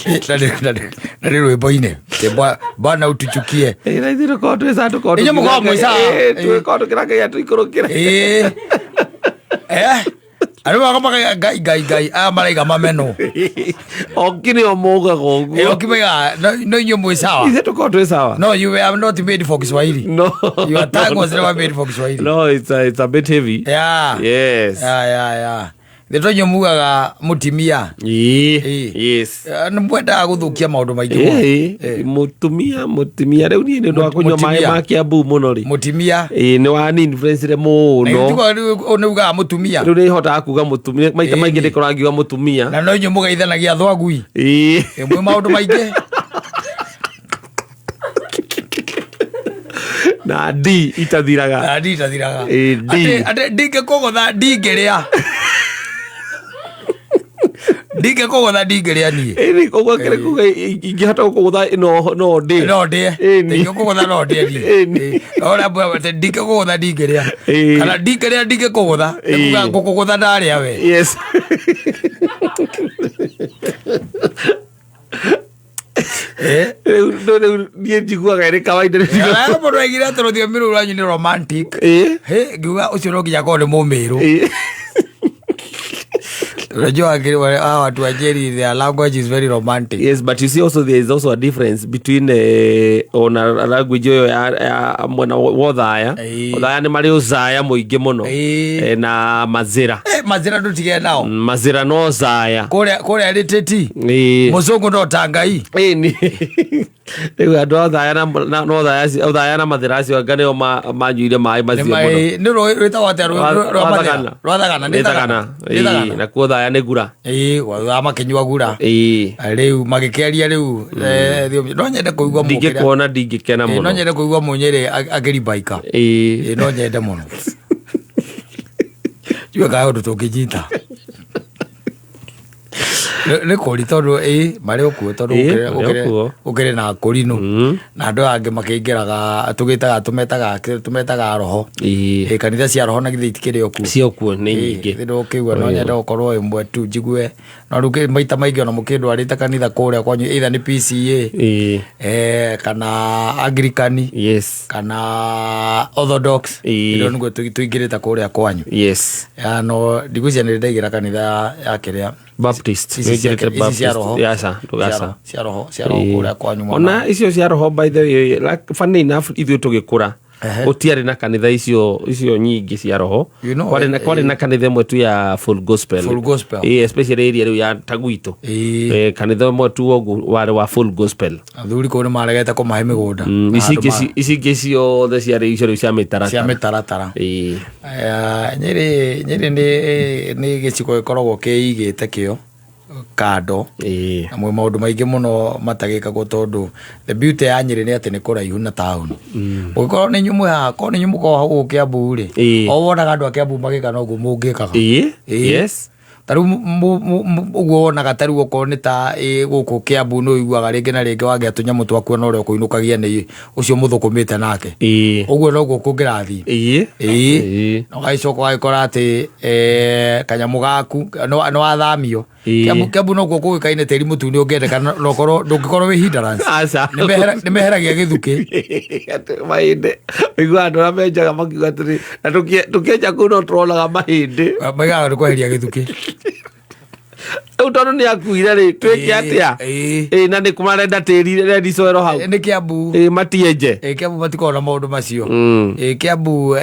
Na nĩ rwĩmbo-inĩ. Atĩ Bwana utuchukie. Ĩ, na ithuĩ tũkorwo twĩ sawa, tũkorwo Inyuĩ mũkoragwo mwĩ sawa. Ĩ, tũkorwo tũkĩra tũikũrũkĩre. Ĩĩ. Eh? Arĩa maga ngai ngai ngai aya maraiga mameno. Oki nĩo maugaga ũguo. Ĩyo kimaiga no inyuĩ mwĩ sawa. Ithuĩ tũkorwo twĩ sawa. No, you were not made for Kiswahili. No. Your tongue was never made for Kiswahili. No, it's a bit heavy. Yeah. Yes. Yeah. Ndeto inyuĩ mugaga mũtimia. Ĩĩ. Ĩĩ. Yes. Nĩ mwendaga gũthũkia maũndũ maingĩ mũno. Ĩĩ. Mũtumia, mũtumia rĩu niĩ nĩ ũndũ wa kũnyua maĩ Mũtumia. ma Kiambu mũno rĩ. Mũtimia. Ĩĩ nĩ wani influence mũno. Nĩ ugaga mũtumia. Rĩu nĩ hotaga kuga mũtumia maita Ĩĩ. maingĩ ndĩkoraga ngiuga mũtumia. Na no inyuĩ mũgeithanagia thwagui. Ĩĩ. Ĩ, mwĩ maũndũ maingĩ. Na D itathiraga. Na D itathiraga. Ĩĩ, D. Atĩ ndingĩkũgũtha ndingĩrĩa. Ndingĩkũgũtha ndingĩrĩa niĩ. Ĩĩ nĩ koguo kĩrĩ kuga ingĩhota gũkũgũtha no no ndĩe. No ndĩe. Ĩĩ ni. Ndingĩkũgũtha no ndĩe niĩ. Ĩĩ ni. Ĩĩ. Ora mbwa atĩ ndingĩkũgũtha ndingĩrĩa. Ĩĩ. Kana ndingĩrĩa ndingĩkũgũtha. Nĩ kuga Ĩĩ. ngũkũgũtha ndarĩa we. Yes. Eh? Rĩu rĩu niĩ njiguaga ĩrĩ kawaida rĩu. Aya mũndũ aigire atĩ rũthiomi rũu rwanyu nĩ romantic. Ĩĩ. Hĩ, ngiuga ũcio no nginya akorwo nĩ mũmĩrũ. Ĩĩ. Unajua hawa watu wa Njeri their language is very romantic. Yes, but you see also there is also a difference between ona language ĩyo ya mwena wa Othaya. Ĩĩ. Othaya nĩ marĩ ũcaya mũingĩ mũno. Ĩĩ. Na mazĩra. Mazĩra ndũtige nao. Mazĩra no ũcaya. Kũrĩa rĩtĩti. Ĩĩ. Mũcũngũ no ta Ngai. Ĩni. Rĩu andũ a Othaya na no Othaya na Mathĩra acio anga nĩo manyuire maĩ macio mũno. Nĩ rũĩ rwĩtagwo atĩa rũĩ rwa Mathĩra? Rwa Thagana, nĩ Thagana. Nĩ Thagana. Nakuo Othaya nĩ ngura. Ĩĩ, gwa makĩnyua ngura. Ĩĩ. Rĩu magĩkĩaria rĩu no nyende kũigua mũkĩra. Ndingĩkuona ndingĩkena No mũno. nyende kũigua Mũnyĩrĩ akĩrimbaika. Ĩĩ. Ĩĩ, no nyende mũno. Ndiũĩ kana ũndũ tũngĩnyita. Nĩ kũri tondũ ĩ marĩ okuo tondũ Ĩĩ, marĩ okuo. gũkĩrĩ na kũrinũ na andũ aya angĩ makĩingĩraga tũgĩtaga tũmetaga tũmetaga roho. Ĩĩ. Ĩ kanitha cia roho na githĩ itikĩrĩ o kuo. Cio kuo nĩ nyingĩ. Ĩ ndũkĩigua no nyende gũkorwo ĩmwe tu njigue no rĩu maita maingĩ ona mũkĩndwarĩte kanitha kũrĩa kwanyu either nĩ PCA Ĩĩ. kana Anglican Yes. kana Orthodox. Ĩĩ. Ĩyo nĩguo tũingĩrĩte kũrĩa kwanyu. Yes. Ya no ndigwĩciria nĩ ndaingĩra kanitha ya kĩrĩa Baptist. Ici cia- Nĩnjĩrĩte ici cia roho. Aca, ndũgaca. Cia roho cia roho kũrĩa kwanyu mwena. Ona icio cia roho by the way, like, funny enough ithuĩ tũgĩkũra gũtiarĩ na kanitha icio nyingĩ cia roho. You know, Kwarĩ na kanitha ĩmwe tu ya full gospel. Full gospel. Ĩĩ, especially area rĩu ya ta gwitũ. Kanitha ĩmwe tu ũguo warĩ wa full gospel. Athuri kũu nĩ maregete kũmahe mĩgũnda. Na Ici andũ ingĩ ici ingĩ ciothe ciarĩ icio rĩu cia cia mĩtaratara. mĩtaratara. Ĩĩ. Nyĩrĩ nĩ gĩcigo gĩkoragwo kĩigĩte kĩo kando. Ĩĩ. Na mwĩ maũndũ maingĩ mũno matagĩkagwo tondũ the beauty ya Nyĩrĩ nĩ atĩ nĩ kũraihu na taũni. Ũngĩkorwo nĩ inyuĩ mwĩ haha, korwo nĩ inyuĩ mũkoragwo hau gũkũ Kiambu rĩ, Ĩĩ. o wonaga andũ a Kiambu magĩka noguo mũngĩkaga. Ĩĩ. Ĩĩ. Yes. Ta rĩu ũguo wonaga ta rĩu okorwo nĩ ta gũkũ Kiambu nĩ ũiguaga rĩngĩ na rĩngĩ wagĩa tũnyamũ twaku ona ũrĩa ũkũinũkagia nĩ ũcio mũthũkũmĩte nake. Ĩĩ. Ũguo noguo kũngĩrathiĩ. Ĩĩ. Ĩĩ. Ĩĩ. Na ũgagĩcoka ũgagĩkora atĩ kanyamũ gaku nĩ wathamio. Ĩĩ. Kiambu nokuo kũĩkaine tĩri mũtune ũngĩendeka na ũkorwo ndũngĩkorwo wĩ hindrance. Aca. Nĩ meheragia gĩthukĩ. Atĩ mahĩndĩ. Ũiguaga andũ arĩa menjaga makiuga atĩrĩ, na tũkĩenja kũu no tũronaga mahĩndĩ. Maigaga nĩ kweheria gĩthukĩ. Rĩu tondũ nĩ akuire rĩ, twĩke atĩa? Ĩĩ. Ĩĩ, na nĩ marenda tĩri rendi soil hau. Nĩ Kiambu. Ĩĩ, matienje. Ĩĩ, Kiambu matikoragwo na maũndũ macio. Ĩĩ, Kiambu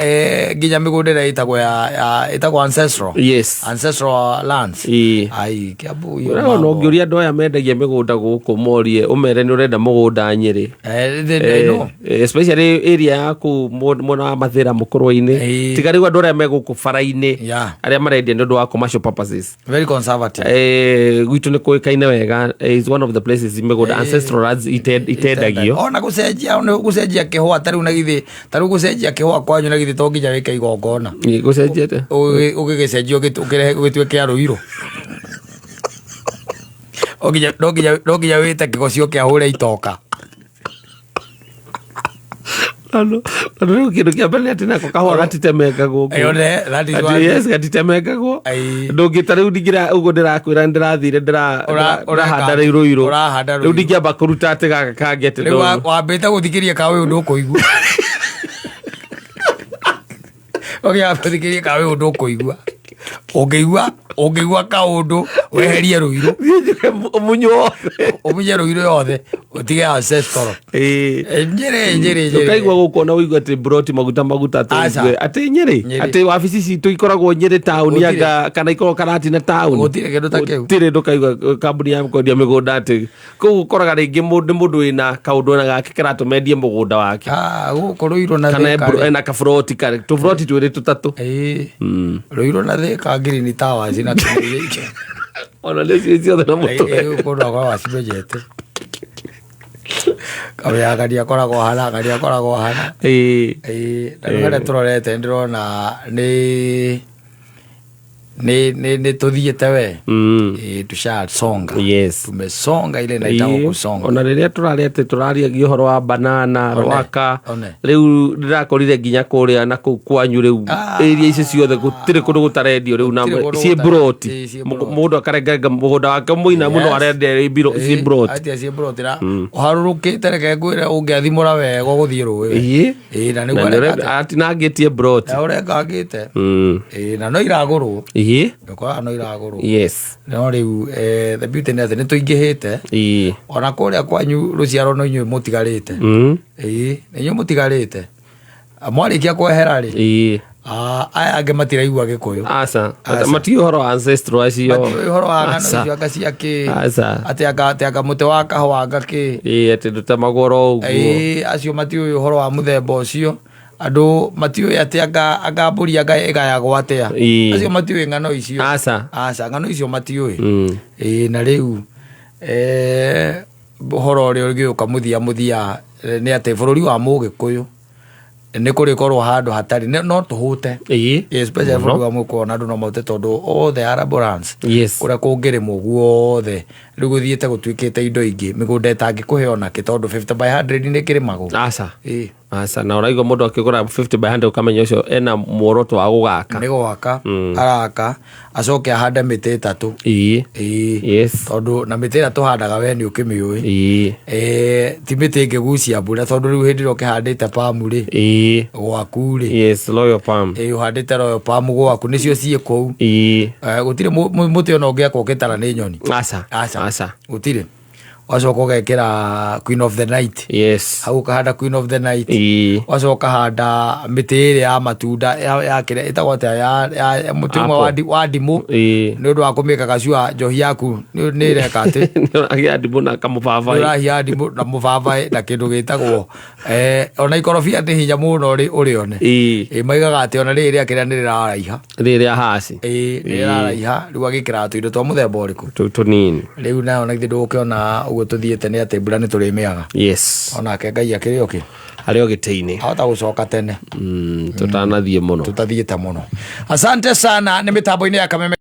nginya mĩgũnda ĩrĩa ĩtagwo ya ĩtagwo ancestral. Yes. Ancestral lands. Ĩĩ. Ai, Kiambu hiyo Ona mambo. ũngĩũria andũ aya mendagia mĩgũnda gũkũ morie ũmere nĩ ũrenda mũgũnda Nyĩrĩ. They know. Especially area ya kũu mwena wa Mathĩra mũkũrwe-inĩ. Tiga rĩu andũ arĩa me gũkũ bara-inĩ arĩa marendia nĩ ũndũ wa commercial purposes. Very conservative. Gwitũ nĩ kũĩkaine wega, is one of the places mĩgũnda ancestral lands itendagio. Ona gũcenjia, ona gũcenjia kĩhũa ta rĩu na githĩ, ta rĩu gũcenjia kĩhũa kwanyu na githĩ to nginya wĩke igongona. Ĩ, gũcenjia atĩa? Ũgĩgĩcenjia ũkĩrehe ũgĩtue kĩa rũirũ. No nginya, no nginya, no nginya wĩte kĩgocio kĩa hũre itoka. Tondũ rĩu kĩndũ kĩa mbere nĩ atĩ nako kahũa gatitemengagwo ũguo. Yone, that is Atĩ one. yes, gatitemengagwo. Ai. Ndũngĩta rĩu ndingĩra ũguo ndĩrakwĩra nĩndĩrathire ndĩrahanda rĩu rũirũ. Ũrahanda Rĩu rũirũ. ndingĩamba kũruta atĩ gaka kangĩ atĩ Rĩu ndũrũ. wambĩte gũthikĩria ka ũyũ ndũkũigua. Ũkĩamba gũthikĩria ka ũyũ ndũkũigua. Ũngĩigua kaũndũ weherie rũirũ. Thiĩ njuge ũmunywo wothe. Ũmunye rũirũ yothe ũtige ancestral. Ĩĩ. Nyĩrĩ nyĩrĩ nyĩrĩ. Ũkaigua gũkũ ona ũigua atĩ broti maguta maguta atĩ Aca. ũigue atĩ Nyĩrĩ Nyĩrĩ. atĩ wabici citũ ikoragwo Nyĩrĩ taũni Gũtirĩ. anga kana ikoragwo Karatina taũni. Gũtirĩ kĩndũ ta kĩu. Gũtirĩ ndũkaigua kambuni ya kwendia mĩgũnda atĩ kũu ũkoraga rĩngĩ mũndũ nĩ mũndũ wĩna kaũndũ na gake karatũma endie mũgũnda wake. Ah, gũkũ rũirũ na Kana Thika rĩ. ena kaburoti kare tũburoti twĩrĩ tũtatũ. Ĩĩ. Rũirũ na Thika Green Towers na kĩndũ gĩkĩ. Ona nĩ ciĩ ciothe na mũtwe. Ĩĩ, kũndũ akoragwo acimenyete. Kamenya gani akoragwo hana, gani akoragwo hana. Ĩĩ. Ĩĩ, na rĩu harĩa tũrorete ndĩrona nĩ tũthiĩte we. Ĩĩ, tushasonga. Yes. Tumesonga ile inaitagwo Ĩĩ. kusonga. Ona rĩrĩa tũraria atĩ tũrariagia ũhoro wa banana One, rwaka one. rĩu ndĩrakorire nginya kũrĩa na kũu kwanyu rĩu Ah. area icio ciothe gũtirĩ kũndũ gũtarendio rĩu na Gũtirĩ kũndũ ciĩ mburoti ĩĩ, ciĩ mburoti. Mũndũ akarengarenga mũgũnda wake mũina mũno Yes. arendia ciĩ mburoti. Atia ciĩ mburoti na ũharũrũkĩte reke ngwĩre ũngĩathimũra wega ũgũthiĩ rũĩ we. Ĩĩ. Ĩĩ, na Na nĩguo nĩ areka atĩa? atinangĩtie mburoti. Na ũrengangĩte. Ĩĩ, na no iragũrwo. Ĩĩ. Ũkoraga no iragũrwo. Yes. No rĩu the beauty nĩ atĩ nĩ tũingĩhĩte. Ĩĩ. Ona kũrĩa kwanyu rũciaro no inyuĩ mũtigarĩte. Ĩĩ, nĩ inyuĩ mũtigarĩte. Mwarĩkia kwehera rĩ, Ĩĩ. aya angĩ matiraigua Gĩkũyũ. Aca. Aca. Matiũĩ ũhoro wa ancestral acio. Matiũĩ ũhoro wa ng'ano Aca. icio anga cia kĩ. Aca. Atĩ anga mũtĩ wa kahũa anga kĩ. Ĩĩ, atĩ ndũtemagwo oro ũguo. Ĩĩ, acio matiũĩ ũhoro wa mũthemba ũcio. Andũ matiũĩ atĩ anga mbũri anga ĩgayagwo atĩa. Ĩĩ. Acio matiũĩ ng'ano icio. Aca. Aca, ng'ano icio matiũĩ. Ĩĩ, na rĩu ũhoro ũrĩa ũngĩũka mũthia mũthia nĩ atĩ bũrũri wa Mũgĩkũyũ nĩ kũrĩkorwo handũ hatarĩ no tũhũte. Ĩĩ. Especially bũrũri wa Mũgĩkũyũ ona andũ no mahote tondũ othe arable lands. Yes. Kũrĩa kũngĩrĩmwo guothe rĩu gũthiĩte gũtuĩkĩte indo ingĩ mĩgũnda ĩtangĩkũhe onakĩ tondũ 50 by 100 nĩ kĩrĩmagwo. Aca. Ĩĩ. Aca, na ũraigua mũndũ akĩgũra 50 by 100 ũkamenya ũcio ena muoroto wa gũgaka. Nĩ gwaka araka acoke ahande mĩtĩ ĩtatũ. Ĩĩ. Ĩĩ. Yes. Tondũ na mĩtĩ ĩrĩa tũhandaga we nĩ ũkĩmĩũĩ. Ĩĩ. Ti mĩtĩ ĩngĩgucia mbura tondũ rĩu hĩndĩ ĩrĩa ũkĩhandĩte palm rĩ, Ĩĩ. gwaku rĩ. Yes, royal palm. Ĩĩ, ũhandĩte royal palm gwaku nĩcio ciĩ kũu. Ĩĩ. Gũtirĩ mũtĩ ona ũngĩakwo ũkĩtara nĩ nyoni. Aca. Aca. Aca. Gũtirĩ. Wacoka ũgekĩra Queen of the Night. Yes. Hau ũkahanda Queen of the Night. Ĩĩ. Wacoka ũkahanda mĩtĩ ĩrĩa ya matunda ya kĩrĩa ĩtagwo atĩa ya mũtĩ ũmwe Apple. wa ndimũ. Ĩĩ. Nĩ ũndũ wa kũmĩka gacua njohi yaku nĩ ĩreka atĩ. Nĩũragĩa ndimũ na kamũbabaĩ. Nĩũrahia ndimũ na mũbabaĩ na kĩndũ gĩtagwo ona ikorobia nĩ hinya mũno ũrĩone. Ĩĩ. Ĩĩ, maigaga atĩ ona rĩrĩ rĩa kĩrĩa nĩ rĩraraiha. Rĩrĩ rĩa haci. Ĩĩ, nĩ rĩraraiha rĩu agĩkĩraga tũindo twa mũthemba ũrĩkũ. Tũnini. Rĩu nayo na githĩ ndũgũkĩona ũguo tũthiĩte nĩ atĩ mbura nĩ tũrĩmĩaga. Yes. Onake Ngai akĩrĩ okĩ. Arĩ o gĩtĩ-inĩ. Ahota gũcoka tene. Tũtanathiĩ mũno. Tũtathiĩte mũno. Asante sana nĩ mĩtambo-inĩ ya Kameme.